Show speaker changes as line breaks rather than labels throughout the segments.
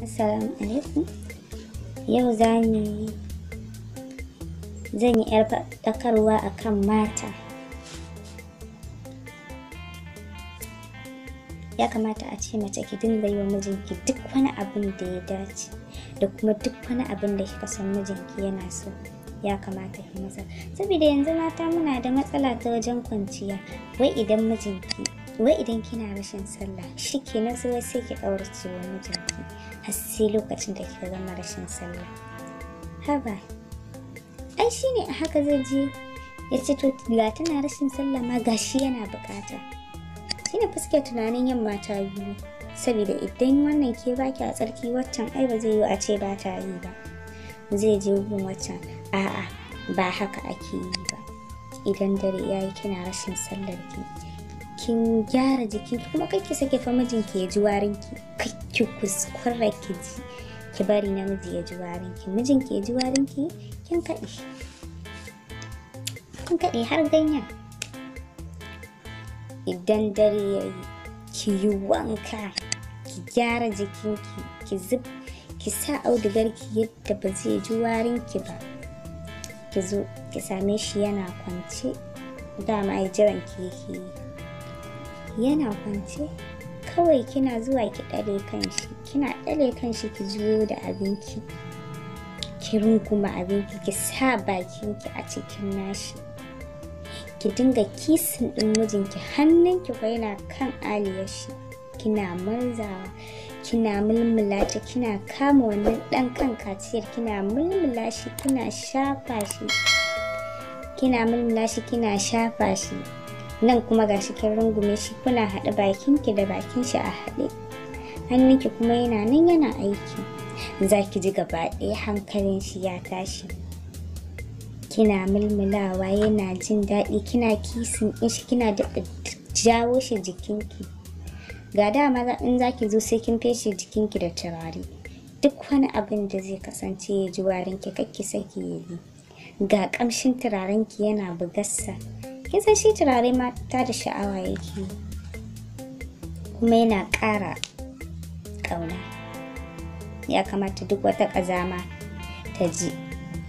Assalamu alaikum. Yau zan yi 'yar faɗakarwa a kan mata. Ya kamata a ce mace ki dinga yi wa mijinki duk wani abin da ya dace da kuma duk wani abin da kika san mijinki yana so. Ya kamata ki masa. Saboda yanzu mata muna da matsala ta wajen kwanciya. Wai idan mijinki, wai idan kina rashin sallah, shikenan sai sai ki ƙaurace wa mijinki har sai lokacin da kika gama rashin sallah. Haba, ai shine a haka zai je ya ce to ga tana rashin sallah ma gashi yana buƙata. Shine fa suke tunanin yin mata biyu. Saboda idan wannan ke baki a tsarki waccan ai ba zai yiwu a ce ba ta yi ba. Zai je gun waccan. A'a, ba haka ake yi ba. Idan dare ya yi kina rashin sallar ki, kin gyara jikinki kuma kar ki sake fa mijinki ya ji warinki. Kar ki kuskura ki ji, ki bari namiji ya ji warinki. Mijinki ya ji warinki, kin kaɗe. Kin kaɗe har ganyen. Idan dare ya yi, ki yi wanka, ki gyara jikinki, ki zub, ki sa audugarki yadda ba zai ji warinki ba. Ki zo ki same shi yana kwance, dama ai jiranki yake yi. Yana kwance, kawai kina zuwa ki ɗale kanshi, kina ɗale kanshi ki juyo da abinki. Ki runguma abinki, ki sa bakinki a cikin nashi. Ki dinga kisin ɗin mijinki, hannunki fa yana kan aliyar shi. Kina murzawa, kina mulmula ta, kina kama wannan ɗan kan kaciyar, kina mulmula shi, kina shafa shi. Kina mulmula shi, kina shafa shi. Nan kuma gashi kin rungume shi, kuna haɗe bakinki da bakin shi a haɗe. Hannunki kuma yana nan yana aiki. Za ki ji gaba ɗaya hankalin shi ya tashi. Kina mulmulawa yana jin daɗi, kina kisin ɗin shi, kina daɗa jawo shi jikinki. Ga dama in za ki zo sai kin feshe jikinki da turare. Duk wani abin da zai kasance ya ji warinki kar ki sake ya ji. Ga ƙamshin turarenki yana bugarsa. Kin san shi turare ma tada sha'awa yake yi. Kuma yana ƙara ƙauna. Ya kamata duk wata ƙazama ta ji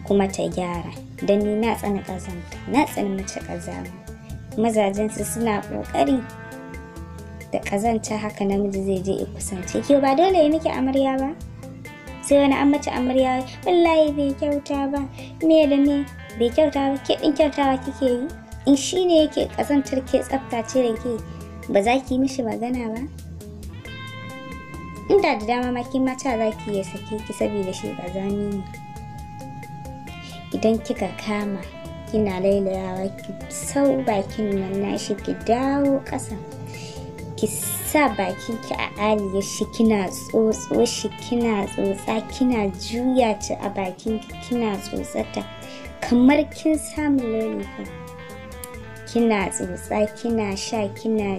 kuma ta gyara. Dan ni na tsani ƙazanta, na tsani mace ƙazama. Mazajensu suna ƙoƙari da ƙazanta haka namiji zai je ya kusance ki. Ba dole ya miki amarya ba. Sai wani an mace amarya wallahi bai kyauta ba. Me da me bai kyauta ba, ke ɗin kyautawa kike yi? In shi ne yake ƙazantar ke tsafta ce da ke, ba za ki yi mishi magana ba? Inda da dama ma ki mata za ki iya sake ki saboda shi ƙazami ne. Idan kika kama kina lailayawa ki sau bakin nan nashi ki dawo ƙasa. Ki sa bakinki a aliyar shi kina tsotso shi, kina tsotsa, kina juya ta a bakinki kina tsotsata kamar kin samu lollipop. Kina tsotsa, kina sha, kina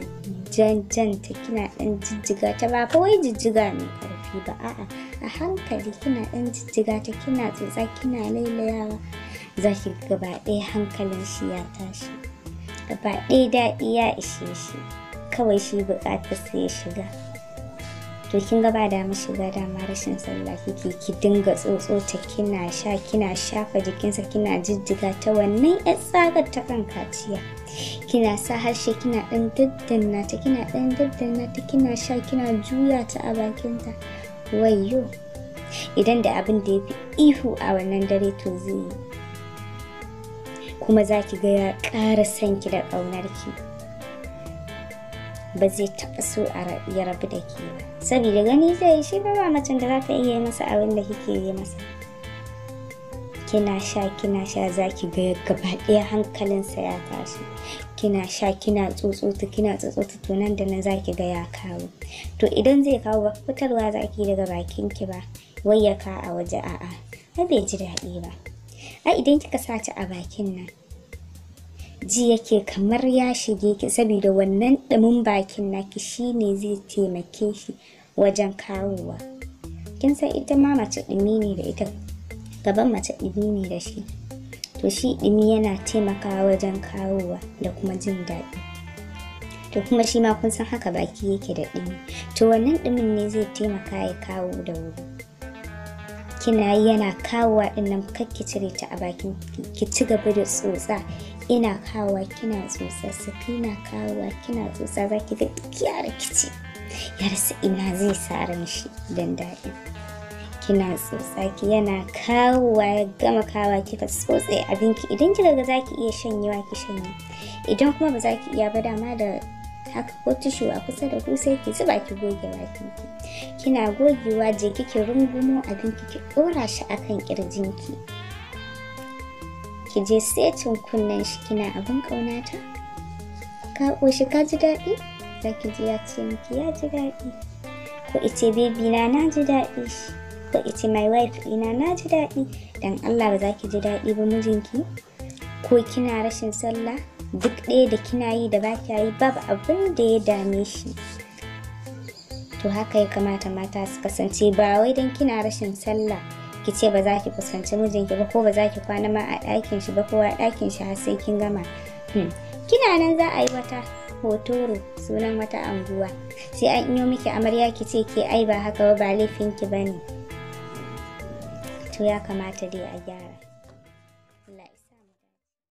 janta, kina ɗan jijjiga ta, ba fa wai jijjiga mai ƙarfi ba, a'a, a hankali kina ɗan jijjiga ta, kina tsotsa, kina lailayawa. Za ki ga gaba ɗaya hankalin shi ya tashi. Gaba ɗaya daɗi ya ishe shi. Kawai shi buƙatar sai ya shiga. To kin ga ba dama shiga dama rashin sallah kike, ki dinga tsotso ta, kina sha, kina shafa jikinsa, kina jijjiga ta wannan 'yar tsagar ta kan kaciya. Kina sa harshe kina ɗan daddanna ta, kina ɗan daddanna ta, kina sha, kina juya ta a bakinta. Wayyo! Idan da abin da ya fi ihu a wannan dare to zai yi. Kuma za ki ga ya ƙara son ki da ƙaunarki. Ba zai taɓa so ya rabu da ke ba. Saboda gani zai yi shi ba macen da za ta iya yi masa abin da kike yi masa. Kina sha, kina sha, za ki ga gaba ɗaya hankalinsa ya tashi. Kina sha, kina tsotsota, kina tsotsota, to nan da nan za ki ga ya kawo. To idan zai kawo ba fitarwa za ki yi daga bakinki ba, wai ya kawo a waje, a'a. Ai bai ji daɗi ba. Ai idan kika sa ta a bakin nan, ji yake kamar ya shige ki saboda wannan ɗumin bakin naki shine zai taimake shi wajen kawowa. Kin san ita ma mace ɗumi ne da ita, gaban mace ɗumi ne da shi. To shi ɗumi yana taimakawa wajen kawowa da kuma jin daɗi. To kuma shi ma kun san haka baki yake da ɗumi. To wannan ɗumin ne zai taimaka ya kawo da wuri. Kina yi yana kawowa ɗin nan, kar ki cire ta a bakin ki, ci gaba da tsotsa. Ina kawowa kina tsotsa sa, kina kawowa kina tsotsa, za ki ga ya rikici, ya rasa ina zai sa ran shi don daɗi. Kina tsotsa ki, yana kawowa, ya gama kawowa, kika tsotse abinki. Idan kika ga zaki iya shanyewa, ki shanye. Idan kuma ba za ki iya ba, dama da haka ko tissue a kusa da ku, sai ki zuba ki goge bakin ki. Kina gogewa, je ki rungumo abinki, ki ɗora shi akan kirjinki, ki je setin kunnen shi, kina "Abin ƙaunata, ka ƙoshi, ka ji daɗi?" Za ki ji ya ce miki ya ji daɗi, ko ice "Baby na, na ji daɗi," ko ice "My wife ɗina, na ji daɗi." Dan Allah, ba za ki ji daɗi ba mijinki? Ko kina rashin sallah, duk ɗaya da kina yi da ba kya yi, babu abin da ya dame shi. To haka ya kamata mata su kasance. Ba wai don kina rashin sallah ki ce ba za ki kusanci mijinki ba, ko ba za ki kwana ma a ɗakin shi ba, ko a ɗakin shi har sai kin gama. Kina nan za a yi wata Hotoro, sunan wata anguwa, sai an iyo miki amarya ki ce ke ai ba haka ba, ba laifinki ba ne. To ya kamata dai a gyara.